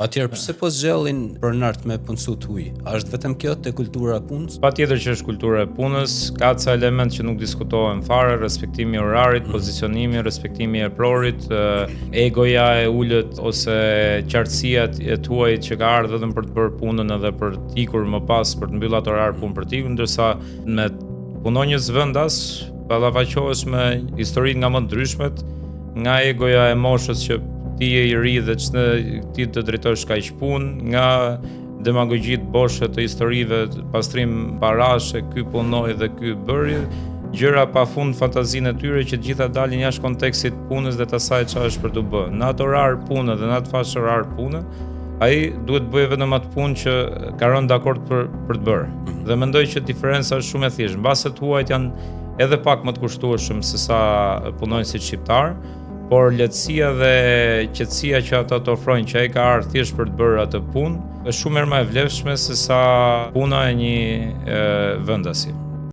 Atëherë pse po zgjedhin pronarët me punësu të huaj? A është vetëm kjo te kultura e punës? Patjetër që është kultura e punës, ka ca elementë që nuk diskutohen fare, respektimi i orarit, mm. pozicionimi, respektimi i eprorit, egoja e ulët ose qartësia e të huajit që ka ardhur vetëm për të bërë punën edhe për të ikur më pas për të mbyllur atë orar punë për të ikur, ndërsa me punonjës vendas ballafaqohesh me histori nga më të ndryshmet, nga egoja e moshës që ti je i ri dhe që ti të drejtosh kaq punë, nga demagogjitë boshe të historive, pastrim parash e ky punoi dhe ky bëri, gjëra pa fund fantazinë e tyre që të gjitha dalin jashtë kontekstit punës dhe të asaj çfarë është për të bërë. Në atë orar pune dhe në atë fashë orar pune, ai duhet të bëjë vetëm atë punë që ka rënë dakord për për të bërë. Mhm. Dhe mendoj që diferenca është shumë e thjeshtë. Mbase të huajt janë edhe pak më të kushtueshëm se sa punonjësit shqiptar, por lehtësia dhe qetësia që ata të ofrojnë që ai ka ardhur thjesht për të bërë atë punë, është shumë herë më e vlefshme se sa puna e një e, vendasi.